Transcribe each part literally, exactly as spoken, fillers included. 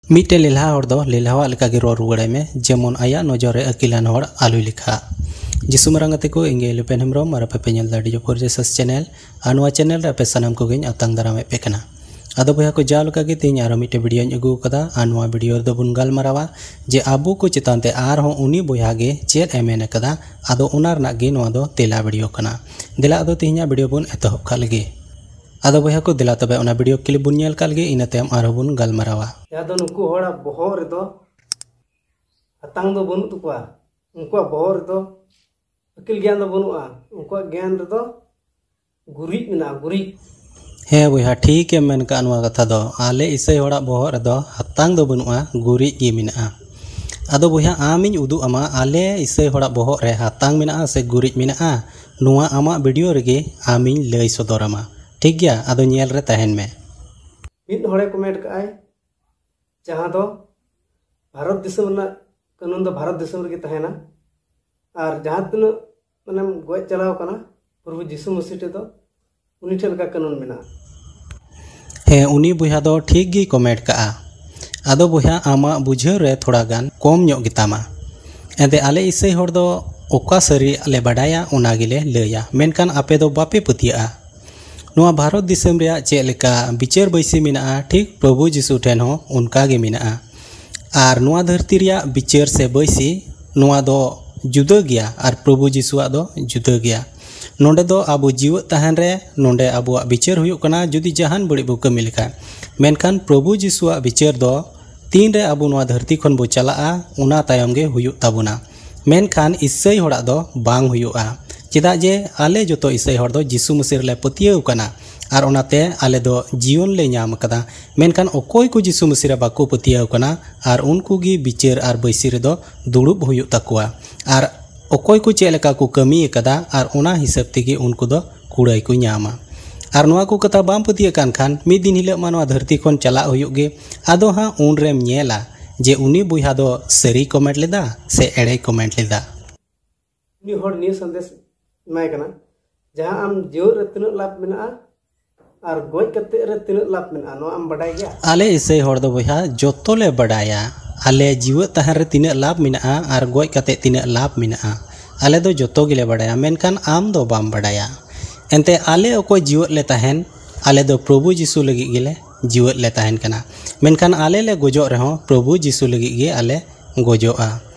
ᱢᱤᱫᱴᱮᱱ ᱞᱮᱞᱦᱟ ᱦᱚᱲ ᱫᱚ ᱞᱮᱞᱦᱟᱣᱟᱜ ᱞᱮᱠᱟᱜᱮ ᱨᱚᱲ ᱨᱩᱣᱟᱹᱲᱟᱭ ᱢᱮ, ᱡᱮᱢᱚᱱ ᱟᱭᱟᱜ ᱱᱚᱡᱚᱨ ᱨᱮ ᱟᱹᱠᱤᱞᱟᱱ ᱦᱚᱲ ᱟᱞᱚᱭ ᱞᱮᱠᱷᱟᱜ᱾ ᱡᱤᱥᱩ ᱢᱟᱨᱟᱝ ᱜᱟᱛᱮ ᱠᱚ, ᱤᱧ ᱜᱮ ᱞᱩᱯᱮᱱ ᱦᱮᱢᱵᱨᱚᱢ ᱟᱨ ᱟᱯᱮ ᱯᱮ ᱧᱮᱞ ᱮᱫᱟ ᱰᱤᱡᱚ ᱯᱷᱳᱨ ᱡᱮᱥᱟᱥ ᱪᱮᱱᱮᱞ᱾ ᱟᱨ ᱱᱚᱣᱟ ᱪᱮᱱᱮᱞ ᱨᱮ ᱟᱯᱮ ᱥᱟᱱᱟᱢ ᱠᱚᱜᱮᱧ ᱟᱛᱟᱝ ᱫᱟᱨᱟᱢᱮᱫ ᱯᱮ ᱠᱟᱱᱟ᱾ ᱟᱫᱚ ᱵᱚᱭᱦᱟ ᱠᱚ, ᱡᱟᱣ ᱞᱮᱠᱟᱜᱮ ᱛᱮᱦᱮᱧ ᱟᱨᱦᱚᱸ ᱢᱤᱫᱴᱮᱱ ᱵᱷᱤᱰᱤᱭᱳᱧ ᱟᱹᱜᱩ ᱟᱠᱟᱫᱟ᱾ ᱟᱨ ᱱᱚᱣᱟ ᱵᱷᱤᱰᱤᱭᱳ ᱨᱮᱫᱚ ᱵᱚᱱ ᱜᱟᱞᱢᱟᱨᱟᱣᱟ ᱡᱮ ᱟᱵᱚ ᱠᱚ ᱪᱮᱛᱟᱱ ᱛᱮ ᱟᱨᱦᱚᱸ ᱩᱱᱤ ᱵᱚᱭᱦᱟ ᱜᱮ ᱪᱮᱫ ᱮ ᱢᱮᱱ ᱟᱠᱟᱫᱟ᱾ ᱟᱫᱚ ᱚᱱᱟ ᱨᱮᱱᱟᱜ ᱜᱮ ᱱᱚᱣᱟ ᱫᱚ ᱛᱮᱞᱟ ᱵᱷᱤᱰᱤᱭᱳ ᱠᱟᱱᱟ᱾ ᱫᱮᱞᱟ ᱟᱫᱚ ᱛᱮᱦᱮᱧᱟᱜ ᱵᱷᱤᱰᱤᱭᱳ ᱵᱚᱱ ᱮᱛᱚᱦᱚᱵ ᱠᱟᱜ ᱞᱮᱜᱮ᱾ ᱟᱫᱚ ᱵᱚᱭᱦᱟ ᱠᱚ, ᱫᱮᱞᱟ ᱛᱚᱵᱮ ᱚᱱᱟ ᱵᱷᱤᱰᱤᱭᱳ ᱠᱞᱤᱯ ᱵᱚᱱ ᱧᱮᱞ ᱠᱟᱜ ᱞᱮᱜᱮ, ᱤᱱᱟᱹ ᱛᱟᱭᱚᱢ ᱟᱨᱦᱚᱸ ᱵᱚᱱ ᱜᱟᱞᱢᱟᱨᱟᱣᱟ᱾ ᱡᱟᱦᱟᱸ ᱫᱚ ᱱᱩᱠᱩ ᱦᱚᱲᱟᱜ ᱵᱚᱦᱚᱜ ᱨᱮᱫᱚ ᱦᱟᱛᱟᱝ ᱫᱚ ᱵᱟᱹᱱᱩᱜ ᱛᱟᱠᱚᱣᱟ, ᱩᱱᱠᱩᱣᱟᱜ ᱵᱚᱦᱚᱜ ᱨᱮᱫᱚ ᱟᱹᱠᱤᱞ ᱜᱮᱭᱟᱱ ᱫᱚ ᱵᱟᱹᱱᱩᱜᱼᱟ, ᱩᱱᱠᱩᱣᱟᱜ ᱜᱮᱭᱟᱱ ᱨᱮᱫᱚ ᱜᱩᱨᱤᱡ ᱢᱮᱱᱟᱜᱼᱟ, ᱜᱩᱨᱤᱡ᱾ ᱦᱮᱸ ᱵᱚᱭᱦᱟ, ᱴᱷᱤᱠ ᱮᱢ ᱢᱮᱱ ᱠᱟᱜᱼᱟ ᱱᱚᱣᱟ ᱠᱟᱛᱷᱟ ᱫᱚ᱾ ᱟᱞᱮ ᱤᱥᱟᱹᱭ ᱦᱚᱲᱟᱜ ᱵᱚᱦᱚᱜ ᱨᱮᱫᱚ ᱦᱟᱛᱟᱝ ᱫᱚ ᱵᱟᱹᱱᱩᱜᱼᱟ, ᱜᱩᱨᱤᱡ ᱜᱮ ᱢᱮᱱᱟᱜᱼᱟ᱾ ᱟᱫᱚ ᱵᱚᱭᱦᱟ, ᱟᱢᱤᱧ ᱩᱫᱩᱜ ᱟᱢᱟ ᱟᱞᱮ ᱤᱥᱟᱹᱭ ᱦᱚᱲᱟᱜ ᱵᱚᱦᱚᱜ ᱨᱮ ᱦᱟᱛᱟᱝ ᱢᱮᱱᱟᱜᱼᱟ ᱥᱮ ᱜᱩᱨᱤᱡ ᱢᱮᱱᱟᱜᱼᱟ, ᱱᱚᱣᱟ ᱟᱢᱟᱜ ᱵᱷᱤᱰᱤᱭᱳ ᱨᱮᱜᱮ ᱟᱢᱤᱧ ᱞᱟᱹᱭ ᱥᱚᱫᱚᱨ ᱟᱢᱟ᱾ ᱴᱷᱤᱠ ᱜᱮᱭᱟ, ᱟᱫᱚ ᱧᱮᱞ ᱨᱮ ᱛᱟᱦᱮᱱ ᱢᱮ᱾ ᱢᱤᱫ ᱦᱚᱲᱮ ᱠᱚᱢᱮᱱᱴ ᱠᱟᱜᱼᱟᱭ, ᱡᱟᱦᱟᱸ ᱫᱚ ᱵᱷᱟᱨᱚᱛ ᱫᱤᱥᱚᱢ ᱨᱮᱱᱟᱜ ᱠᱟᱹᱱᱩᱱ ᱫᱚ ᱵᱷᱟᱨᱚᱛ ᱫᱤᱥᱚᱢ ᱨᱮᱜᱮ ᱛᱟᱦᱮᱱᱟ, ᱟᱨ ᱡᱟᱦᱟᱸ ᱛᱤᱱᱟᱹᱜ ᱢᱟᱱᱮᱢ ᱜᱚᱡ ᱪᱟᱞᱟᱣ ᱠᱟᱱᱟ ᱯᱨᱚᱵᱷᱩ ᱡᱤᱥᱩ ᱢᱟᱹᱥᱤ ᱴᱷᱮᱱ ᱫᱚ, ᱩᱱᱤ ᱴᱷᱮᱱ ᱞᱮᱠᱟ ᱠᱟᱹᱱᱩᱱ ᱢᱮᱱᱟᱜᱼᱟ᱾ ᱦᱮᱸ, ᱩᱱᱤ ᱵᱚᱭᱦᱟ ᱫᱚ ᱴᱷᱤᱠ ᱜᱮᱭ ᱠᱚᱢᱮᱱᱴ ᱠᱟᱜᱼᱟ᱾ ᱟᱫᱚ ᱵᱚᱭᱦᱟ, ᱟᱢᱟᱜ ᱵᱩᱡᱷᱟᱹᱣ ᱨᱮ ᱛᱷᱚᱲᱟ ᱜᱟᱱ ᱠᱚᱢ ᱧᱚᱜ ᱜᱮᱛᱟᱢᱟ᱾ ᱮᱱᱛᱮ ᱟᱞᱮ ᱤᱥᱟᱹᱭ ᱦᱚᱲ ᱫᱚ ᱚᱠᱟ ᱥᱟᱹᱨᱤᱭᱟᱜ ᱞᱮ ᱵᱟᱰᱟᱭᱟ ᱚᱱᱟ ᱜᱮᱞᱮ ᱞᱟᱹᱭᱟ, ᱢᱮᱱᱠᱷᱟᱱ ᱟᱯᱮ ᱫᱚ ᱵᱟᱯᱮ ᱯᱟᱹᱛᱭᱟᱹᱜᱼᱟ᱾ ᱱᱚᱣᱟ ᱵᱷᱟᱨᱚᱛ ᱫᱤᱥᱚᱢ ᱨᱮᱭᱟᱜ ᱪᱮᱫ ᱞᱮᱠᱟ ᱵᱤᱪᱟᱹᱨ ᱵᱟᱹᱭᱥᱤ ᱢᱮᱱᱟᱜᱼᱟ, ᱴᱷᱤᱠ ᱯᱨᱚᱵᱷᱩ ᱡᱤᱥᱩ ᱴᱷᱮᱱ ᱦᱚᱸ ᱚᱱᱠᱟ ᱜᱮ ᱢᱮᱱᱟᱜᱼᱟ᱾ ᱟᱨ ᱱᱚᱣᱟ ᱫᱷᱟᱹᱨᱛᱤ ᱨᱮᱭᱟᱜ ᱵᱤᱪᱟᱹᱨ ᱥᱮ ᱵᱟᱹᱭᱥᱤ, ᱱᱚᱣᱟ ᱫᱚ ᱡᱩᱫᱟᱹ ᱜᱮᱭᱟ ᱟᱨ ᱯᱨᱚᱵᱷᱩ ᱡᱤᱥᱩᱣᱟᱜ ᱫᱚ ᱡᱩᱫᱟᱹ ᱜᱮᱭᱟ᱾ ᱱᱚᱰᱮ ᱫᱚ ᱟᱵᱚ ᱡᱤᱣᱮᱫ ᱛᱟᱦᱮᱱ ᱨᱮ ᱱᱚᱰᱮ ᱟᱵᱚᱣᱟᱜ ᱵᱤᱪᱟᱹᱨ ᱦᱩᱭᱩᱜ ᱠᱟᱱᱟ, ᱡᱩᱫᱤ ᱡᱟᱦᱟᱱ ᱵᱟᱹᱲᱤᱡ ᱵᱚ ᱠᱟᱹᱢᱤ ᱞᱮᱠᱷᱟᱱ᱾ ᱢᱮᱱᱠᱷᱟᱱ ᱯᱨᱚᱵᱷᱩ ᱡᱤᱥᱩᱣᱟᱜ ᱵᱤᱪᱟᱹᱨ ᱫᱚ ᱛᱤᱱᱨᱮ ᱟᱵᱚ ᱱᱚᱣᱟ ᱫᱷᱟᱹᱨᱛᱤ ᱠᱷᱚᱱ ᱵᱚ ᱪᱟᱞᱟᱜᱼᱟ, ᱚᱱᱟ ᱛᱟᱭᱚᱢ ᱜᱮ ᱦᱩᱭᱩᱜ ᱛᱟᱵᱚᱱᱟ᱾ ᱢᱮᱱᱠᱷᱟᱱ ᱤᱥᱟᱹᱭ ᱦᱚᱲᱟᱜ ᱫᱚ ᱵᱟᱝ ᱦᱩᱭᱩᱜᱼᱟ, ᱪᱮᱫᱟᱜ ᱡᱮ ᱟᱞᱮ ᱡᱚᱛᱚ ᱤᱥᱟᱹᱭ ᱦᱚᱲ ᱫᱚ ᱡᱤᱥᱩ ᱢᱟᱹᱥᱤ ᱨᱮᱞᱮ ᱯᱟᱹᱛᱭᱟᱹᱣ ᱠᱟᱱᱟ, ᱟᱨ ᱚᱱᱟᱛᱮ ᱟᱞᱮ ᱫᱚ ᱡᱤᱭᱚᱱ ᱞᱮ ᱧᱟᱢ ᱟᱠᱟᱫᱟ᱾ ᱢᱮᱱᱠᱷᱟᱱ ᱚᱠᱚᱭ ᱠᱚ ᱡᱤᱥᱩ ᱢᱟᱹᱥᱤ ᱨᱮ ᱵᱟᱠᱚ ᱯᱟᱹᱛᱭᱟᱹᱣ ᱠᱟᱱᱟ, ᱟᱨ ᱩᱱᱠᱩ ᱜᱮ ᱵᱤᱪᱟᱹᱨ ᱟᱨ ᱵᱟᱹᱭᱥᱤ ᱨᱮᱫᱚ ᱫᱩᱲᱩᱵ ᱦᱩᱭᱩᱜ ᱛᱟᱠᱚᱣᱟ, ᱟᱨ ᱚᱠᱚᱭ ᱠᱚ ᱪᱮᱫ ᱞᱮᱠᱟ ᱠᱚ ᱠᱟᱹᱢᱤ ᱟᱠᱟᱫᱟ, ᱟᱨ ᱚᱱᱟ ᱦᱤᱥᱟᱹᱵ ᱛᱮᱜᱮ ᱩᱱᱠᱩ ᱫᱚ ᱠᱩᱲᱟᱹᱭ ᱠᱚ ᱧᱟᱢᱟ᱾ ᱟᱨ ᱱᱚᱣᱟ ᱠᱚ ᱠᱟᱛᱷᱟ ᱵᱟᱢ ᱯᱟᱹᱛᱭᱟᱹᱜ ᱠᱟᱱ ᱠᱷᱟᱱ, ᱢᱤᱫ ᱫᱤᱱ ᱦᱤᱞᱳᱜ ᱢᱟ ᱱᱚᱣᱟ ᱫᱷᱟᱹᱨᱛᱤ ᱠᱷᱚᱱ ᱪᱟᱞᱟᱜ ᱦᱩᱭᱩᱜ ᱜᱮ᱾ ᱟᱫᱚ ᱦᱟᱸᱜ ᱩᱱᱨᱮᱢ ᱧᱮᱞᱟ ᱡᱮ ᱩᱱᱤ ᱵᱚᱭᱦᱟ ᱫᱚ ᱥᱟᱹᱨᱤᱭ ᱠᱚᱢᱮᱱᱴ ᱞᱮᱫᱟ ᱥᱮ ᱮᱲᱮᱭ ᱠᱚᱢᱮᱱᱴ ᱞᱮᱫᱟ᱾ ᱩᱱᱤ ᱦᱚᱲ ᱱᱤᱭᱟᱹ ᱥᱟᱸᱫᱮᱥ ᱮᱢᱟᱭ ᱠᱟᱱᱟ, ᱡᱟᱦᱟᱸ ᱟᱢ ᱡᱤᱭᱚᱱ ᱨᱮ ᱛᱤᱱᱟᱹᱜ ᱞᱟᱵᱷ ᱢᱮᱱᱟᱜᱼᱟ, ᱟᱨ ᱜᱚᱡ ᱠᱟᱛᱮ ᱨᱮ ᱛᱤᱱᱟᱹᱜ ᱞᱟᱵᱷ ᱢᱮᱱᱟᱜᱼᱟ, ᱱᱚᱣᱟ ᱟᱢ ᱵᱟᱰᱟᱭ ᱜᱮᱭᱟ? ᱟᱞᱮ ᱤᱥᱟᱹᱭ ᱦᱚᱲ ᱫᱚ ᱵᱚᱭᱦᱟ ᱡᱚᱛᱚ ᱞᱮ ᱵᱟᱰᱟᱭᱟ᱾ ᱟᱞᱮ ᱡᱤᱣᱮᱫ ᱛᱟᱦᱮᱱ ᱨᱮ ᱛᱤᱱᱟᱹᱜ ᱞᱟᱵᱷ ᱢᱮᱱᱟᱜᱼᱟ ᱟᱨ ᱜᱚᱡ ᱠᱟᱛᱮ ᱛᱤᱱᱟᱹᱜ ᱞᱟᱵᱷ ᱢᱮᱱᱟᱜᱼᱟ, ᱟᱞᱮ ᱫᱚ ᱡᱚᱛᱚ ᱜᱮᱞᱮ ᱵᱟᱰᱟᱭᱟ᱾ ᱢᱮᱱᱠᱷᱟᱱ ᱟᱢ ᱫᱚ ᱵᱟᱢ ᱵᱟᱰᱟᱭᱟ᱾ ᱮᱱᱛᱮ ᱟᱞᱮ ᱚᱠᱚᱭ ᱡᱤᱣᱮᱫ ᱞᱮ ᱛᱟᱦᱮᱱ, ᱟᱞᱮ ᱫᱚ ᱯᱨᱚᱵᱷᱩ ᱡᱤᱥᱩ ᱞᱟᱹᱜᱤᱫ ᱜᱮᱞᱮ ᱡᱤᱣᱮᱫ ᱞᱮ ᱛᱟᱦᱮᱱ ᱠᱟᱱᱟ᱾ ᱢᱮᱱᱠᱷᱟᱱ ᱟᱞᱮ ᱞᱮ ᱜᱚᱡᱚᱜ ᱨᱮᱦᱚᱸ ᱯᱨᱚᱵᱷᱩ ᱡᱤᱥᱩ ᱞᱟᱹᱜᱤᱫ ᱜᱮ ᱟᱞᱮ ᱜᱚᱡᱚᱜᱼᱟ᱾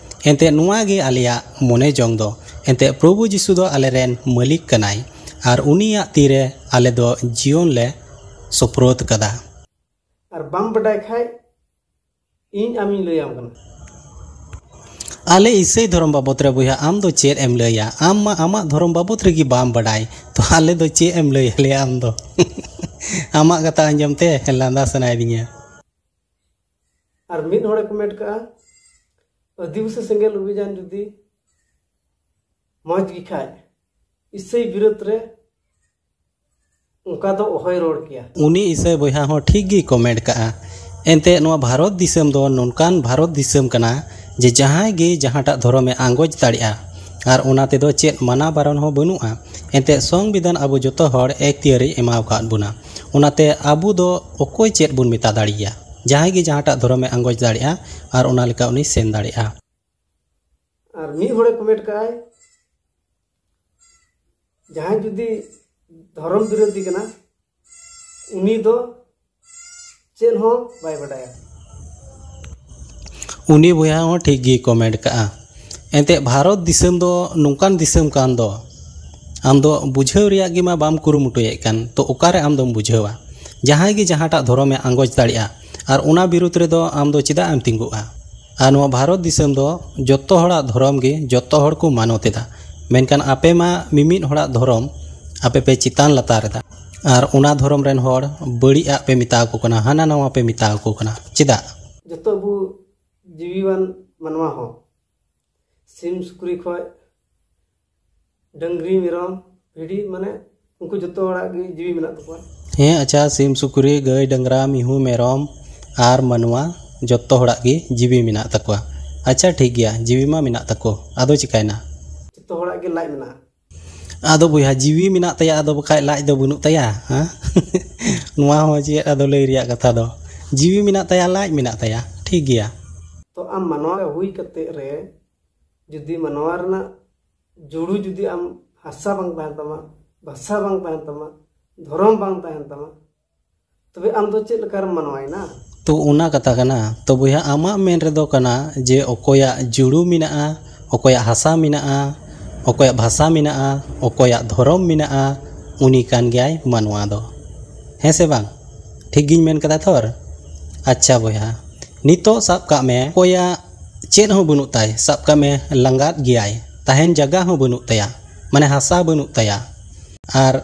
ᱮᱱᱛᱮ ᱱᱚᱣᱟ ᱜᱮ ᱟᱞᱮᱭᱟᱜ ᱢᱚᱱᱮ ᱡᱚᱝ ᱫᱚ᱾ ᱮᱱᱛᱮ ᱯᱨᱚᱵᱷᱩ ᱡᱤᱥᱩ ᱫᱚ ᱟᱞᱮᱨᱮᱱ ᱢᱟᱹᱞᱤᱠ ᱠᱟᱱᱟᱭ ᱟᱨ ᱩᱱᱤᱭᱟᱜ ᱛᱤᱨᱮ ᱟᱞᱮ ᱫᱚ ᱡᱤᱭᱚᱱ ᱞᱮ ᱥᱳᱯᱨᱳᱫ ᱠᱟᱫᱟ᱾ ᱟᱨ ᱵᱟᱢ ᱵᱟᱰᱟᱭ ᱠᱷᱟᱡ ᱤᱧ ᱟᱢᱤᱧ ᱞᱟᱹᱭᱟᱢ ᱠᱟᱱᱟ᱾ ᱟᱞᱮ ᱤᱥᱟᱹᱭ ᱫᱷᱚᱨᱚᱢ ᱵᱟᱵᱚᱛ ᱨᱮ ᱵᱚᱭᱦᱟ ᱟᱢ ᱫᱚ ᱪᱮᱫ ᱮᱢ ᱞᱟᱹᱭᱟ? ᱟᱢ ᱢᱟ ᱟᱢᱟᱜ ᱫᱷᱚᱨᱚᱢ ᱵᱟᱵᱚᱛ ᱨᱮᱜᱮ ᱵᱟᱢ ᱵᱟᱰᱟᱭ, ᱛᱚ ᱟᱞᱮ ᱫᱚ ᱪᱮᱫ ᱮᱢ ᱞᱟᱹᱭ ᱟᱞᱮᱭᱟ ᱟᱢ ᱫᱚ? ᱟᱢᱟᱜ ᱠᱟᱛᱷᱟ ᱟᱸᱡᱚᱢ ᱛᱮ ᱞᱟᱸᱫᱟ ᱥᱟᱱᱟᱭᱮᱫᱤᱧᱟ᱾ ᱟᱨ ᱢᱤᱫ ᱦᱚᱲᱮ ᱠᱚᱢᱮᱱᱴ ᱠᱟᱜᱼᱟ, ᱟᱹᱫᱤᱵᱟᱹᱥᱤ ᱥᱮᱸᱜᱮᱞ ᱚᱵᱷᱤᱡᱟᱱ ᱡᱩᱫᱤ ᱢᱚᱡᱽ ᱜᱮ ᱠᱷᱟᱡ ᱤᱥᱟᱹᱭ ᱵᱤᱨᱳᱫᱷ ᱨᱮ ᱚᱱᱠᱟ ᱫᱚ ᱚᱦᱚᱭ ᱨᱚᱲ ᱠᱮᱭᱟ᱾ ᱩᱱᱤ ᱤᱥᱟᱹᱭ ᱵᱚᱭᱦᱟ ᱦᱚᱸ ᱴᱷᱤᱠ ᱜᱮᱭ ᱠᱚᱢᱮᱱᱴ ᱠᱟᱜᱼᱟ᱾ ᱮᱱᱛᱮ ᱱᱚᱣᱟ ᱵᱷᱟᱨᱚᱛ ᱫᱤᱥᱚᱢ ᱫᱚ ᱱᱚᱝᱠᱟᱱ ᱵᱷᱟᱨᱚᱛ ᱫᱤᱥᱚᱢ ᱠᱟᱱᱟ ᱡᱮ ᱡᱟᱦᱟᱸᱭ ᱜᱮ ᱡᱟᱦᱟᱸᱴᱟᱜ ᱫᱷᱚᱨᱚᱢᱮ ᱟᱸᱜᱚᱪ ᱫᱟᱲᱮᱭᱟᱜᱼᱟ ᱟᱨ ᱚᱱᱟ ᱛᱮᱫᱚ ᱪᱮᱫ ᱢᱟᱱᱟ ᱵᱟᱨᱚᱱ ᱦᱚᱸ ᱵᱟᱹᱱᱩᱜᱼᱟ᱾ ᱮᱱᱛᱮ ᱥᱚᱝᱵᱤᱫᱷᱟᱱ ᱟᱵᱚ ᱡᱚᱛᱚ ᱦᱚᱲ ᱮᱠᱛᱤᱭᱟᱹᱨᱤ ᱮᱢᱟᱣ ᱟᱠᱟᱫ ᱵᱚᱱᱟ᱾ ᱚᱱᱟᱛᱮ ᱟᱵᱚ ᱫᱚ ᱚᱠᱚᱭ ᱪᱮᱫ ᱵᱚᱱ ᱢᱮᱛᱟ ᱫᱟᱲᱮᱭᱟᱭᱟ? ᱡᱟᱦᱟᱸᱭ ᱜᱮ ᱡᱟᱦᱟᱸᱴᱟᱜ ᱫᱷᱚᱨᱚᱢᱮ ᱟᱸᱜᱚᱪ ᱫᱟᱲᱮᱭᱟᱜᱼᱟ ᱟᱨ ᱚᱱᱟ ᱞᱮᱠᱟ ᱩᱱᱤ ᱥᱮᱱ ᱫᱟᱲᱮᱭᱟᱜᱼᱟ᱾ ᱟᱨ ᱢᱤᱫ ᱦᱚᱲᱮ ᱠᱚᱢᱮᱱᱴ ᱠᱟᱜᱼᱟᱭ, ᱡᱟᱦᱟᱸᱭ ᱡᱩᱫᱤ ᱫᱷᱚᱨᱚᱢ ᱵᱤᱨᱳᱫᱷᱤ ᱠᱟᱱᱟ ᱩᱱᱤ ᱫᱚ ᱪᱮᱫ ᱦᱚᱸ ᱵᱟᱭ ᱵᱟᱰᱟᱭᱟ᱾ ᱩᱱᱤ ᱵᱚᱭᱦᱟ ᱦᱚᱸ ᱴᱷᱤᱠ ᱜᱮᱭ ᱠᱚᱢᱮᱱᱴ ᱠᱟᱜᱼᱟ᱾ ᱮᱱᱛᱮᱫ ᱵᱷᱟᱨᱚᱛ ᱫᱤᱥᱚᱢ ᱫᱚ ᱱᱚᱝᱠᱟᱱ ᱫᱤᱥᱚᱢ ᱠᱟᱱ ᱫᱚ ᱟᱢ ᱫᱚ ᱵᱩᱡᱷᱟᱹᱣ ᱨᱮᱭᱟᱜ ᱜᱮ ᱢᱟ ᱵᱟᱢ ᱠᱩᱨᱩᱢᱩᱴᱩᱭᱮᱫ ᱠᱟᱱ, ᱛᱚ ᱚᱠᱟᱨᱮ ᱟᱢ ᱫᱚᱢ ᱵᱩᱡᱷᱟᱹᱣᱟ? ᱡᱟᱦᱟᱸᱭ ᱜᱮ ᱡᱟᱦᱟᱸᱴᱟᱜ ᱫᱷᱚᱨᱚᱢᱮ ᱟᱸᱜᱚᱪ ᱫᱟᱲᱮᱭᱟᱜᱼᱟ ᱟᱨ ᱚᱱᱟ ᱵᱤᱨᱩᱫᱽ ᱨᱮᱫᱚ ᱟᱢ ᱫᱚ ᱪᱮᱫᱟᱜ ᱮᱢ ᱛᱤᱸᱜᱩᱜᱼᱟ? ᱟᱨ ᱱᱚᱣᱟ ᱵᱷᱟᱨᱚᱛ ᱫᱤᱥᱚᱢ ᱫᱚ ᱡᱚᱛᱚ ᱦᱚᱲᱟᱜ ᱫᱷᱚᱨᱚᱢ ᱜᱮ ᱡᱚᱛᱚ ᱦᱚᱲ ᱠᱚ ᱢᱟᱱᱚᱛ ᱮᱫᱟ, ᱢᱮᱱᱠᱷᱟᱱ ᱟᱯᱮ ᱢᱟ ᱢᱤᱢᱤᱫ ᱦᱚᱲᱟᱜ ᱫᱷᱚᱨᱚᱢ ᱟᱯᱮ ᱯᱮ ᱪᱮᱛᱟᱱ ᱞᱟᱛᱟᱨ ᱮᱫᱟ᱾ ᱟᱨ ᱚᱱᱟ ᱫᱷᱚᱨᱚᱢ ᱨᱮᱱ ᱦᱚᱲ ᱵᱟᱹᱲᱤᱡ ᱟᱜ ᱯᱮ ᱢᱮᱛᱟ ᱟᱠᱚ ᱠᱟᱱᱟ, ᱦᱟᱱᱟ ᱱᱟᱣᱟ ᱯᱮ ᱢᱮᱛᱟ ᱟᱠᱚ ᱠᱟᱱᱟ᱾ ᱪᱮᱫᱟᱜ? ᱡᱚᱛᱚ ᱟᱵᱚ ᱡᱤᱣᱤᱣᱟᱱ ᱢᱟᱱᱣᱟ ᱦᱚᱸ ᱥᱤᱢ ᱥᱩᱠᱨᱤ ᱠᱷᱚᱡ ᱰᱟᱹᱝᱨᱤ ᱢᱮᱨᱚᱢ ᱵᱷᱤᱰᱤ ᱢᱟᱱᱮ ᱩᱱᱠᱩ ᱡᱚᱛᱚ ᱦᱚᱲᱟᱜ ᱜᱮ ᱡᱤᱣᱤ ᱢᱮᱱᱟᱜ ᱛᱟᱠᱚᱣᱟ᱾ ᱦᱮᱸ ᱟᱪᱪᱷᱟ, ᱥᱤᱢ ᱥᱩᱠᱨᱤ ᱜᱟᱹᱭ ᱰᱟᱝᱨᱟ ᱢᱤᱦᱩ ᱢᱮᱨᱚᱢ ᱟᱨ ᱢᱟᱱᱣᱟ ᱡᱚᱛᱚ ᱦᱚᱲᱟᱜ ᱜᱮ ᱡᱤᱣᱤ ᱢᱮᱱᱟᱜ ᱛᱟᱠᱚᱣᱟ᱾ ᱟᱪᱪᱷᱟ ᱴᱷᱤᱠ ᱜᱮᱭᱟ, ᱡᱤᱣᱤ ᱢᱟ ᱢᱮᱱᱟᱜ ᱛᱟᱠᱚ, ᱟᱫᱚ ᱪᱤᱠᱟᱭᱱᱟ? ᱡᱚᱛᱚ ᱦᱚᱲᱟᱜ ᱜᱮ ᱞᱟᱡ ᱢᱮᱱᱟᱜᱼᱟ᱾ ᱟᱫᱚ ᱵᱚᱭᱦᱟ, ᱡᱤᱣᱤ ᱢᱮᱱᱟᱜ ᱛᱟᱭᱟ, ᱟᱫᱚ ᱵᱟᱠᱷᱟᱡ ᱞᱟᱡ ᱫᱚ ᱵᱟᱹᱱᱩᱜ ᱛᱟᱭᱟ, ᱦᱮᱸ? ᱱᱚᱣᱟ ᱦᱚᱸ ᱪᱮᱫ ᱟᱫᱚ ᱞᱟᱹᱭ ᱨᱮᱭᱟᱜ ᱠᱟᱛᱷᱟ ᱫᱚ? ᱡᱤᱣᱤ ᱢᱮᱱᱟᱜ ᱛᱟᱭᱟ, ᱞᱟᱡ ᱢᱮᱱᱟᱜ ᱛᱟᱭᱟ, ᱴᱷᱤᱠ ᱜᱮᱭᱟ᱾ ᱛᱚ ᱟᱢ ᱢᱟᱱᱣᱟ ᱦᱩᱭ ᱠᱟᱛᱮ ᱨᱮ ᱡᱩᱫᱤ ᱢᱟᱱᱣᱟ ᱨᱮᱱᱟᱜ ᱡᱩᱲᱩ ᱡᱩᱫᱤ ᱟᱢ ᱦᱟᱥᱟ ᱵᱟᱝ ᱛᱟᱦᱮᱱ ᱛᱟᱢᱟ, ᱵᱷᱟᱥᱟ ᱵᱟᱝ ᱛᱟᱦᱮᱱ ᱛᱟᱢᱟ, ᱫᱷᱚᱨᱚᱢ ᱵᱟᱝ ᱛᱟᱦᱮᱱ ᱛᱟᱢᱟ, ᱛᱚᱵᱮ ᱟᱢ ᱫᱚ ᱪᱮᱫ ᱞᱮᱠᱟᱨᱮᱢ ᱢᱟᱱᱣᱟᱭᱮᱱᱟ? ᱛᱚ ᱚᱱᱟ ᱠᱟᱛᱷᱟ ᱠᱟᱱᱟ᱾ ᱛᱚ ᱵᱚᱭᱦᱟ, ᱟᱢᱟᱜ ᱢᱮᱱ ᱨᱮᱫᱚ ᱠᱟᱱᱟ ᱡᱮ ᱚᱠᱚᱭᱟᱜ ᱡᱩᱲᱩ ᱢᱮᱱᱟᱜᱼᱟ, ᱚᱠᱚᱭᱟᱜ ᱦᱟᱥᱟ ᱢᱮᱱᱟᱜᱼᱟ, ᱚᱠᱚᱭᱟᱜ ᱵᱷᱟᱥᱟ ᱢᱮᱱᱟᱜᱼᱟ, ᱚᱠᱚᱭᱟᱜ ᱫᱷᱚᱨᱚᱢ ᱢᱮᱱᱟᱜᱼᱟ, ᱩᱱᱤ ᱠᱟᱱ ᱜᱮᱭᱟᱭ ᱢᱟᱱᱣᱟ ᱫᱚ᱾ ᱦᱮᱸ ᱥᱮ ᱵᱟᱝ? ᱴᱷᱤᱠ ᱜᱤᱧ ᱢᱮᱱ ᱠᱟᱫᱟ ᱛᱷᱚᱨ? ᱟᱪᱪᱷᱟ ᱵᱚᱭᱦᱟ, ᱱᱤᱛᱚᱜ ᱥᱟᱵ ᱠᱟᱜ ᱢᱮ, ᱚᱠᱚᱭᱟᱜ ᱪᱮᱫ ᱦᱚᱸ ᱵᱟᱹᱱᱩᱜ ᱛᱟᱭ, ᱥᱟᱵ ᱠᱟᱜ ᱢᱮ ᱞᱟᱸᱜᱟᱫ ᱜᱮᱭᱟᱭ, ᱛᱟᱦᱮᱱ ᱡᱟᱭᱜᱟ ᱦᱚᱸ ᱵᱟᱹᱱᱩᱜ ᱛᱟᱭᱟ, ᱢᱟᱱᱮ ᱦᱟᱥᱟ ᱵᱟᱹᱱᱩᱜ ᱛᱟᱭᱟ, ᱟᱨ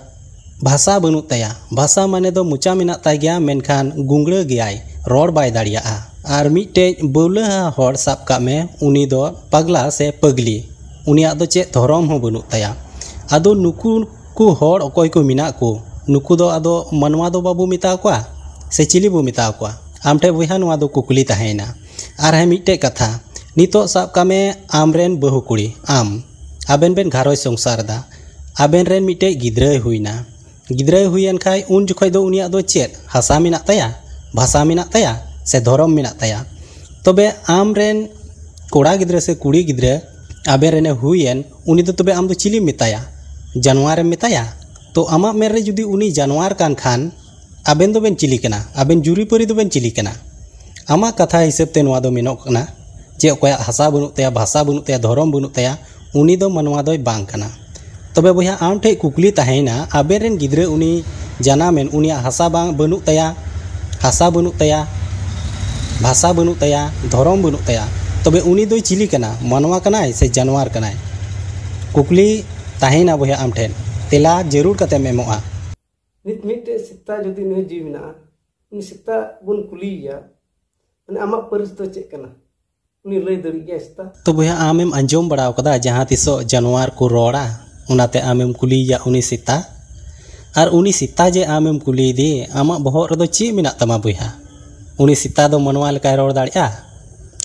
ᱵᱷᱟᱥᱟ ᱵᱟᱹᱱᱩᱜ ᱛᱟᱭᱟ᱾ ᱵᱷᱟᱥᱟ ᱢᱟᱱᱮ ᱫᱚ ᱢᱚᱪᱟ ᱢᱮᱱᱟᱜ ᱛᱟᱭ ᱜᱮᱭᱟ, ᱢᱮᱱᱠᱷᱟᱱ ᱜᱩᱝᱲᱟᱹ ᱜᱮᱭᱟᱭ, ᱨᱚᱲ ᱵᱟᱭ ᱫᱟᱲᱮᱭᱟᱜᱼᱟ᱾ ᱟᱨ ᱢᱤᱫᱴᱮᱡ ᱵᱟᱹᱣᱞᱟᱹᱦᱟ ᱦᱚᱲ ᱥᱟᱵ ᱠᱟᱜ ᱢᱮ, ᱩᱱᱤ ᱫᱚ ᱯᱟᱜᱽᱞᱟ ᱥᱮ ᱯᱟᱹᱜᱽᱞᱤ, ᱩᱱᱤᱭᱟᱜ ᱫᱚ ᱪᱮᱫ ᱫᱷᱚᱨᱚᱢ ᱦᱚᱸ ᱵᱟᱹᱱᱩᱜ ᱛᱟᱭᱟ᱾ ᱟᱫᱚ ᱱᱩᱠᱩ ᱠᱚ ᱦᱚᱲ ᱚᱠᱚᱭ ᱠᱚ ᱢᱮᱱᱟᱜ ᱠᱚ, ᱱᱩᱠᱩ ᱫᱚ ᱟᱫᱚ ᱢᱟᱱᱣᱟ ᱫᱚ ᱵᱟᱵᱚ ᱢᱮᱛᱟ ᱠᱚᱣᱟ ᱥᱮ ᱪᱤᱞᱤ ᱵᱚ ᱢᱮᱛᱟ ᱠᱚᱣᱟ? ᱟᱢ ᱴᱷᱮᱱ ᱵᱚᱭᱦᱟ ᱱᱚᱣᱟ ᱫᱚ ᱠᱩᱠᱞᱤ ᱛᱟᱦᱮᱸᱭᱮᱱᱟ᱾ ᱟᱨ ᱦᱮᱸ, ᱢᱤᱫᱴᱮᱡ ᱠᱟᱛᱷᱟ, ᱱᱤᱛᱚᱜ ᱥᱟᱵ ᱠᱟᱜ ᱢᱮ, ᱟᱢᱨᱮᱱ ᱵᱟᱹᱦᱩ ᱠᱩᱲᱤ, ᱟᱢ, ᱟᱵᱮᱱ ᱵᱮᱱ ᱜᱷᱟᱨᱚᱸᱡᱽ ᱥᱚᱝᱥᱟᱨ ᱮᱫᱟ, ᱟᱵᱮᱱ ᱨᱮᱱ ᱢᱤᱫᱴᱮᱡ ᱜᱤᱫᱽᱨᱟᱹᱭ ᱦᱩᱭᱱᱟ᱾ ᱜᱤᱫᱽᱨᱟᱹᱭ ᱦᱩᱭᱮᱱ ᱠᱷᱟᱡ ᱩᱱ ᱡᱚᱠᱷᱚᱡ ᱫᱚ ᱩᱱᱤᱭᱟᱜ ᱫᱚ ᱪᱮᱫ? ᱦᱟᱥᱟ ᱢᱮᱱᱟᱜ ᱛᱟᱭᱟ, ᱵᱷᱟᱥᱟ ᱢᱮᱱᱟᱜ ᱛᱟᱭᱟ, ᱥᱮ ᱫᱷᱚᱨᱚᱢ ᱢᱮᱱᱟᱜ ᱛᱟᱭᱟ? ᱛᱚᱵᱮ ᱟᱢᱨᱮᱱ ᱠᱚᱲᱟ ᱜᱤᱫᱽᱨᱟᱹ ᱥᱮ ᱠᱩᱲᱤ ᱜᱤᱫᱽᱨᱟᱹ ᱟᱵᱮᱱ ᱨᱮᱱᱮ ᱦᱩᱭᱮᱱ, ᱩᱱᱤ ᱫᱚ ᱛᱚᱵᱮ ᱟᱢ ᱫᱚ ᱪᱤᱞᱤᱢ ᱢᱮᱛᱟᱭᱟ? ᱡᱟᱱᱣᱟᱨᱮᱢ ᱢᱮᱛᱟᱭᱟ? ᱛᱚ ᱟᱢᱟᱜ ᱢᱮᱱ ᱨᱮ ᱡᱩᱫᱤ ᱩᱱᱤ ᱡᱟᱱᱣᱟᱨ ᱠᱟᱱ ᱠᱷᱟᱱ, ᱟᱵᱮᱱ ᱫᱚᱵᱮᱱ ᱪᱤᱞᱤ ᱠᱟᱱᱟ? ᱟᱵᱮᱱ ᱡᱩᱨᱤᱯᱟᱹᱨᱤ ᱫᱚᱵᱮᱱ ᱪᱤᱞᱤ ᱠᱟᱱᱟ? ᱟᱢᱟᱜ ᱠᱟᱛᱷᱟ ᱦᱤᱥᱟᱹᱵ ᱛᱮ ᱱᱚᱣᱟ ᱫᱚ ᱢᱮᱱᱚᱜ ᱠᱟᱱᱟ ᱡᱮ ᱚᱠᱚᱭᱟᱜ ᱦᱟᱥᱟ ᱵᱟᱹᱱᱩᱜ ᱛᱟᱭᱟ, ᱵᱷᱟᱥᱟ ᱵᱟᱹᱱᱩᱜ ᱛᱟᱭᱟ, ᱫᱷᱚᱨᱚᱢ ᱵᱟᱹᱱᱩᱜ ᱛᱟᱭᱟ, ᱩᱱᱤ ᱫᱚ ᱢᱟᱱᱣᱟ ᱫᱚᱭ ᱵᱟᱝ ᱠᱟᱱᱟ᱾ ᱛᱚᱵᱮ ᱵᱚᱭᱦᱟ, ᱟᱢ ᱴᱷᱮᱡ ᱠᱩᱠᱞᱤ ᱛᱟᱦᱮᱸᱭᱮᱱᱟ, ᱟᱵᱮᱱ ᱨᱮᱱ ᱜᱤᱫᱽᱨᱟᱹ ᱩᱱᱤ ᱡᱟᱱᱟᱢᱮᱱ, ᱩᱱᱤᱭᱟᱜ ᱦᱟᱥᱟ ᱵᱟᱝ, ᱵᱟᱹᱱᱩᱜ ᱛᱟᱭᱟ, ᱦᱟᱥᱟ ᱵᱟᱹᱱᱩᱜ ᱛᱟᱭᱟ, ᱵᱷᱟᱥᱟ ᱵᱟᱹᱱᱩᱜ ᱛᱟᱭᱟ, ᱫᱷᱚᱨᱚᱢ ᱵᱟᱹᱱᱩᱜ ᱛᱟᱭᱟ, ᱛᱚᱵᱮ ᱩᱱᱤ ᱫᱚᱭ ᱪᱤᱞᱤ ᱠᱟᱱᱟ? ᱢᱟᱱᱣᱟ ᱠᱟᱱᱟᱭ ᱥᱮ ᱡᱟᱱᱣᱟᱨ ᱠᱟᱱᱟᱭ? ᱠᱩᱠᱞᱤ ᱛᱟᱦᱮᱸᱭᱮᱱᱟ ᱵᱚᱭᱦᱟ ᱟᱢ ᱴᱷᱮᱱ, ᱛᱮᱞᱟ ᱡᱟᱹᱨᱩᱲ ᱠᱟᱛᱮᱢ ᱮᱢᱚᱜᱼᱟ᱾ ᱱᱤᱛ ᱢᱤᱫᱴᱮᱡ ᱥᱮᱛᱟ ᱡᱩᱫᱤ ᱱᱩᱭ ᱡᱤᱣᱤ ᱢᱮᱱᱟᱜᱼᱟ, ᱩᱱᱤ ᱥᱮᱛᱟ ᱵᱚᱱ ᱠᱩᱞᱤᱭᱮᱭᱟ, ᱢᱟᱱᱮ, ᱟᱢᱟᱜ ᱯᱟᱹᱨᱤᱥ ᱫᱚ ᱪᱮᱫ ᱠᱟᱱᱟ? ᱩᱱᱤ ᱞᱟᱹᱭ ᱫᱟᱲᱮᱭᱟᱜ ᱜᱮᱭᱟᱭ ᱥᱮᱛᱟ? ᱛᱚ ᱵᱚᱭᱦᱟ, ᱟᱢᱮᱢ ᱟᱸᱡᱚᱢ ᱵᱟᱲᱟ ᱟᱠᱟᱫᱟ ᱡᱟᱦᱟᱸ ᱛᱤᱥᱚᱜ ᱡᱟᱱᱣᱟᱨ ᱠᱚ ᱨᱚᱲᱟ, ᱚᱱᱟᱛᱮ ᱟᱢᱮᱢ ᱠᱩᱞᱤᱭᱮᱭᱟ ᱩᱱᱤ ᱥᱮᱛᱟ? ᱟᱨ ᱩᱱᱤ ᱥᱮᱛᱟ ᱡᱮ ᱟᱢᱮᱢ ᱠᱩᱞᱤᱭᱮᱫᱮ, ᱟᱢᱟᱜ ᱵᱚᱦᱚᱜ ᱨᱮᱫᱚ ᱪᱮᱫ ᱢᱮᱱᱟᱜ ᱛᱟᱢᱟ ᱵᱚᱭᱦᱟ? ᱩᱱᱤ ᱥᱮᱛᱟ ᱫᱚ ᱢᱟᱱᱣᱟ ᱞᱮᱠᱟᱭ ᱨᱚᱲ ᱫᱟᱲᱮᱭᱟᱜᱼᱟ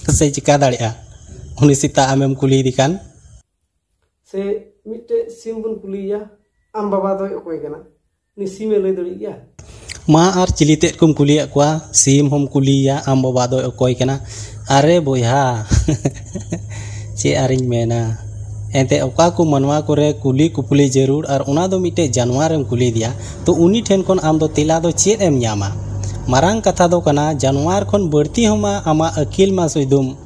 ᱥᱮ ᱪᱤᱠᱟ ᱫᱟᱲᱮᱭᱟᱜᱼᱟ? ᱩᱱᱤ ᱥᱮᱛᱟ ᱟᱢᱮᱢ ᱠᱩᱞᱤᱭᱮᱫᱮ ᱠᱷᱟᱱ? ᱥᱮ ᱢᱤᱫᱴᱮᱡ ᱥᱤᱢ ᱵᱚᱱ ᱠᱩᱞᱤᱭᱮᱭᱟ, "ᱟᱢ ᱵᱟᱵᱟ ᱫᱚᱭ ᱚᱠᱚᱭ ᱠᱟᱱᱟ?" ᱩᱱᱤ ᱥᱤᱢᱮ ᱞᱟᱹᱭ ᱫᱟᱲᱮᱭᱟᱜ ᱜᱮᱭᱟ? ᱢᱟ ᱟᱨ ᱪᱤᱞᱤ ᱛᱮᱫ ᱠᱚᱢ ᱠᱩᱞᱤᱭᱮᱫ ᱠᱚᱣᱟ, ᱥᱤᱢ ᱦᱚᱢ ᱠᱩᱞᱤᱭᱮᱭᱟ, "ᱟᱢ ᱵᱟᱵᱟ ᱫᱚᱭ ᱚᱠᱚᱭ ᱠᱟᱱᱟ?" ᱟᱨᱮ ᱵᱚᱭᱦᱟ, ᱪᱮᱫ ᱟᱨᱤᱧ ᱢᱮᱱᱟ, ᱮᱱᱛᱮ ᱚᱠᱟ ᱠᱚ ᱢᱟᱱᱣᱟ ᱠᱚᱨᱮ ᱠᱩᱞᱤ ᱠᱩᱯᱞᱤ ᱡᱟᱹᱨᱩᱲ, ᱟᱨ ᱚᱱᱟ ᱫᱚ ᱢᱤᱫᱴᱮᱡ ᱡᱟᱱᱣᱟᱨᱮᱢ ᱠᱩᱞᱤᱭᱮᱫᱮᱭᱟ, ᱛᱚ ᱩᱱᱤ ᱴᱷᱮᱱ ᱠᱷᱚᱱ ᱟᱢ ᱫᱚ ᱛᱮᱞᱟ ᱫᱚ ᱪᱮᱫ ᱮᱢ ᱧᱟᱢᱟ? ᱢᱟᱨᱟᱝ ᱠᱟᱛᱷᱟ ᱫᱚ ᱠᱟᱱᱟ, ᱡᱟᱱᱣᱟᱨ ᱠᱷᱚᱱ ᱵᱟᱹᱲᱛᱤ ᱦᱚᱸ ᱢᱟ ᱟᱢᱟᱜ ᱟᱹᱠᱤᱞ ᱢᱟ ᱥᱩᱭᱫᱩᱢ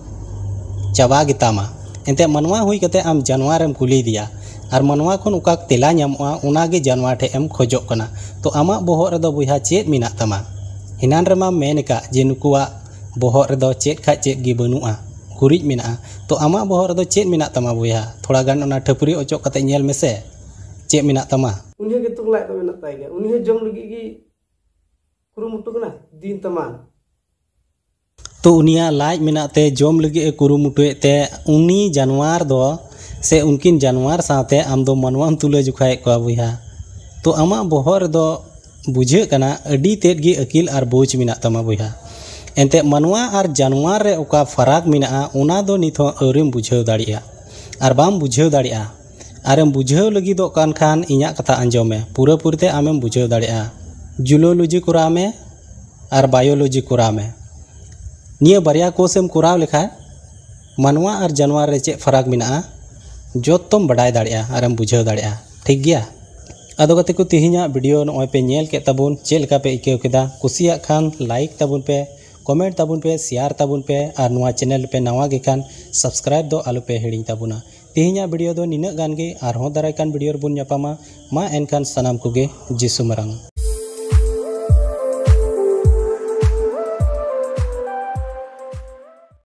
ᱪᱟᱵᱟ ᱜᱮᱛᱟᱢᱟ᱾ ᱮᱱᱛᱮ ᱢᱟᱱᱣᱟ ᱦᱩᱭ ᱠᱟᱛᱮ ᱟᱢ ᱡᱟᱱᱣᱟᱨᱮᱢ ᱠᱩᱞᱤᱭᱮᱫᱮᱭᱟ, ᱟᱨ ᱢᱟᱱᱣᱟ ᱠᱷᱚᱱ ᱚᱠᱟ ᱛᱮᱞᱟ ᱧᱟᱢᱚᱜᱼᱟ, ᱚᱱᱟ ᱜᱮ ᱡᱟᱱᱣᱟᱨ ᱴᱷᱮᱡ ᱮᱢ ᱠᱷᱚᱡᱚᱜ ᱠᱟᱱᱟ᱾ ᱛᱚ ᱟᱢᱟᱜ ᱵᱚᱦᱚᱜ ᱨᱮᱫᱚ ᱵᱚᱭᱦᱟ ᱪᱮᱫ ᱢᱮᱱᱟᱜ ᱛᱟᱢᱟ? ᱮᱱᱟᱱ ᱨᱮᱢᱟᱢ ᱢᱮᱱ ᱟᱠᱟᱫ ᱡᱮ ᱱᱩᱠᱩᱣᱟᱜ ᱵᱚᱦᱚᱜ ᱨᱮᱫᱚ ᱪᱮᱫ ᱠᱷᱟᱡ ᱪᱮᱫ ᱜᱮ ᱵᱟᱹᱱᱩᱜᱼᱟ, ᱜᱩᱨᱤᱡ ᱢᱮᱱᱟᱜᱼᱟ᱾ ᱛᱚ ᱟᱢᱟᱜ ᱵᱚᱦᱚᱜ ᱨᱮᱫᱚ ᱪᱮᱫ ᱢᱮᱱᱟᱜ ᱛᱟᱢᱟ ᱵᱚᱭᱦᱟ? ᱛᱷᱚᱲᱟ ᱜᱟᱱ ᱚᱱᱟ ᱴᱷᱟᱹᱯᱨᱤ ᱚᱪᱚᱜ ᱠᱟᱛᱮ ᱧᱮᱞ ᱢᱮᱥᱮ, ᱪᱮᱫ ᱢᱮᱱᱟᱜ ᱛᱟᱢᱟ? ᱩᱱᱤ ᱦᱚᱸ ᱜᱮᱛᱚ ᱞᱟᱡ ᱫᱚ ᱢᱮᱱᱟᱜ ᱛᱟᱭ ᱜᱮᱭᱟ, ᱩᱱᱤ ᱦᱚᱸ ᱡᱚᱢ ᱞᱟᱹᱜᱤᱫ ᱜᱮ ᱠᱩᱨᱩᱢᱩᱴᱩ ᱠᱟᱱᱟ ᱫᱤᱱ ᱛᱟᱢᱟᱱ᱾ ᱛᱚ ᱩᱱᱤᱭᱟᱜ ᱞᱟᱡ ᱢᱮᱱᱟᱜ ᱛᱮ, ᱡᱚᱢ ᱞᱟᱹᱜᱤᱫ ᱮ ᱠᱩᱨᱩᱢᱩᱴᱩᱭᱮᱫ ᱛᱮ, ᱩᱱᱤ ᱡᱟᱱᱣᱟᱨ ᱫᱚ ᱥᱮ ᱩᱱᱠᱤᱱ ᱡᱟᱱᱣᱟᱨ ᱥᱟᱶᱛᱮ ᱟᱢ ᱫᱚ ᱢᱟᱱᱣᱟᱢ ᱛᱩᱞᱟᱹ ᱡᱚᱠᱷᱟᱭᱮᱫ ᱠᱚᱣᱟ ᱵᱚᱭᱦᱟ᱾ ᱛᱚ ᱟᱢᱟᱜ ᱵᱚᱦᱚᱜ ᱨᱮᱫᱚ ᱵᱩᱡᱷᱟᱹᱜ ᱠᱟᱱᱟ ᱟᱹᱰᱤ ᱛᱮᱫ ᱜᱮ ᱟᱹᱠᱤᱞ ᱟᱨ ᱵᱩᱡᱽ ᱢᱮᱱᱟᱜ ᱛᱟᱢᱟ ᱵᱚᱭᱦᱟ᱾ ᱮᱱᱛᱮᱫ ᱢᱟᱱᱣᱟ ᱟᱨ ᱡᱟᱱᱣᱟᱨ ᱨᱮ ᱚᱠᱟ ᱯᱷᱟᱨᱟᱠ ᱢᱮᱱᱟᱜᱼᱟ, ᱚᱱᱟ ᱫᱚ ᱱᱤᱛ ᱦᱚᱸ ᱟᱹᱣᱨᱤᱢ ᱵᱩᱡᱷᱟᱹᱣ ᱫᱟᱲᱮᱭᱟᱜᱼᱟ ᱟᱨ ᱵᱟᱢ ᱵᱩᱡᱷᱟᱹᱣ ᱫᱟᱲᱮᱭᱟᱜᱼᱟ᱾ ᱟᱨᱮᱢ ᱵᱩᱡᱷᱟᱹᱣ ᱞᱟᱹᱜᱤᱫᱚᱜ ᱠᱟᱱ ᱠᱷᱟᱱ ᱤᱧᱟᱹᱜ ᱠᱟᱛᱷᱟ ᱟᱸᱡᱚᱢ ᱢᱮ, ᱯᱩᱨᱟᱹᱯᱩᱨᱤ ᱛᱮ ᱟᱢᱮᱢ ᱵᱩᱡᱷᱟᱹᱣ ᱫᱟᱲᱮᱭᱟᱜᱼᱟ᱾ ᱡᱩᱞᱳᱞᱚᱡᱤ ᱠᱚᱨᱟᱣ ᱢᱮ ᱟᱨ ᱵᱟᱭᱳᱞᱚᱡᱤ ᱠᱚᱨᱟᱣ ᱢᱮ᱾ ᱱᱤᱭᱟᱹ ᱵᱟᱨᱭᱟ ᱠᱳᱨᱥ ᱮᱢ ᱠᱚᱨᱟᱣ ᱞᱮᱠᱷᱟᱱ ᱢᱟᱱᱣᱟ ᱟᱨ ᱡᱟᱱᱣᱟᱨ ᱨᱮ ᱪᱮᱫ ᱯᱷᱟᱨᱟᱠ ᱢᱮᱱᱟᱜᱼᱟ, ᱡᱚᱛᱚᱢ ᱵᱟᱰᱟᱭ ᱫᱟᱲᱮᱭᱟᱜᱼᱟ ᱟᱨᱮᱢ ᱵᱩᱡᱷᱟᱹᱣ ᱫᱟᱲᱮᱭᱟᱜᱼᱟ᱾ ᱴᱷᱤᱠ ᱜᱮᱭᱟ? ᱟᱫᱚ ᱜᱟᱛᱮ ᱠᱚ, ᱛᱮᱦᱮᱧᱟᱜ ᱵᱷᱤᱰᱤᱭᱳ ᱱᱚᱜᱼᱚᱭ ᱯᱮ ᱧᱮᱞ ᱠᱮᱫ ᱛᱟᱵᱚᱱ, ᱪᱮᱫ ᱞᱮᱠᱟ ᱯᱮ ᱟᱹᱭᱠᱟᱹᱣ ᱠᱮᱫᱟ? ᱠᱩᱥᱤᱭᱟᱜ ᱠᱷᱟᱱ ᱞᱟᱭᱤᱠ ᱛᱟᱵᱚᱱ ᱯᱮ, ᱠᱚᱢᱮᱱᱴ ᱛᱟᱵᱚᱱ ᱯᱮ, ᱥᱮᱭᱟᱨ ᱛᱟᱵᱚᱱ ᱯᱮ, ᱟᱨ ᱱᱚᱣᱟ ᱪᱮᱱᱮᱞ ᱯᱮ ᱱᱟᱣᱟ ᱜᱮ ᱠᱷᱟᱱ ᱥᱟᱵᱥᱠᱨᱟᱭᱤᱵ ᱫᱚ ᱟᱞᱚ ᱯᱮ ᱦᱤᱲᱤᱧ ᱛᱟᱵᱚᱱᱟ᱾ ᱛᱮᱦᱮᱧᱟᱜ ᱵᱷᱤᱰᱤᱭᱳ ᱫᱚ ᱱᱤᱱᱟᱹᱜ ᱜᱟᱱ ᱜᱮ, ᱟᱨᱦᱚᱸ ᱫᱟᱨᱟᱭ ᱠᱟᱱ ᱵᱷᱤᱰᱤᱭᱳ ᱨᱮᱵᱚᱱ ᱧᱟᱯᱟᱢᱟ᱾ ᱢᱟ ᱮᱱᱠᱷᱟᱱ ᱥᱟᱱᱟᱢ ᱠᱚᱜᱮ ᱡᱤᱥᱩ ᱢᱟᱨᱟᱝ᱾